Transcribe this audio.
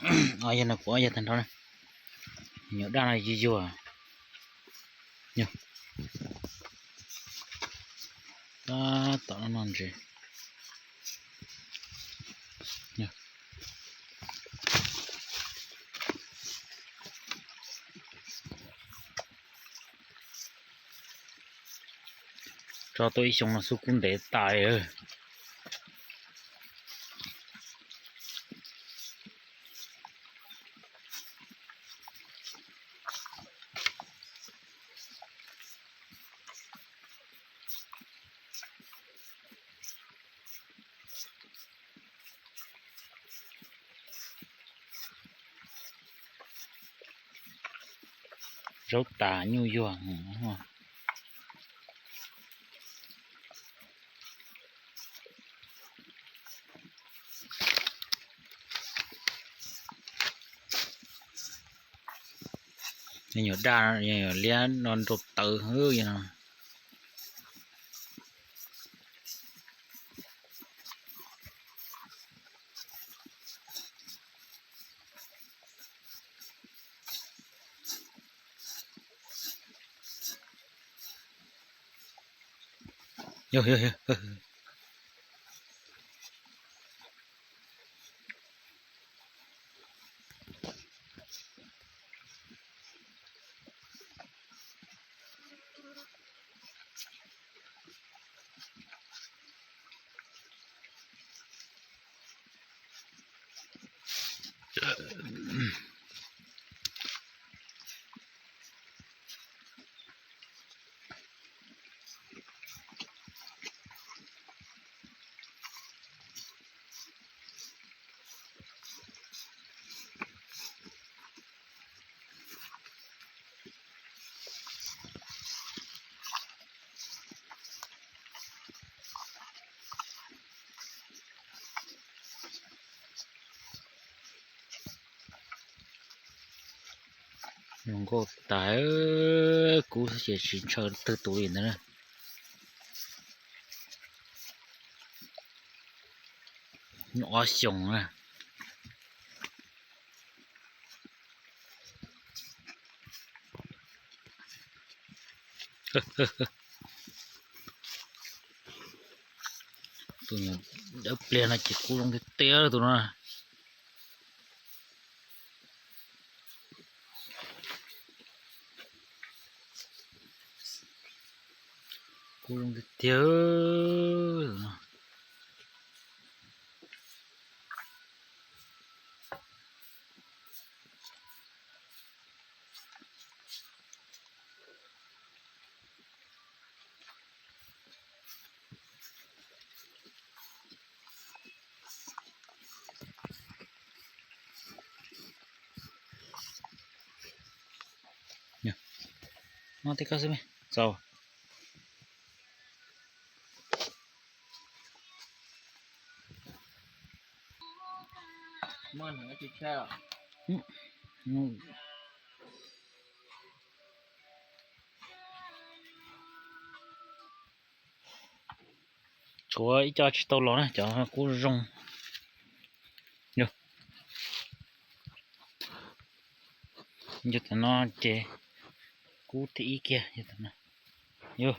Ob yawg no kuv ob yawg tag nrho na. Nyuam daj no yuag yuag. Tab tom no no ntses. Tso tuaj ib xyoo no xub kub ntev tas. Zaub tas nyuj yuag. Nyuam daj, nyuam liab no nrau tawv no. Zoo nkauj tas, kub xwb ces tsis ntshaw twg tus li ntawd na. Ob xyoos na. Tus dawb pliag no ces kub zoo tiag tiag tus no. Kub zoo tiag tiag. No tej koj xwb me txaus. Tshuav ib co tsis tau los na, cov kub zoo. Yog, yog tam no ces kub thib ib kiag, yog tam no. Yog,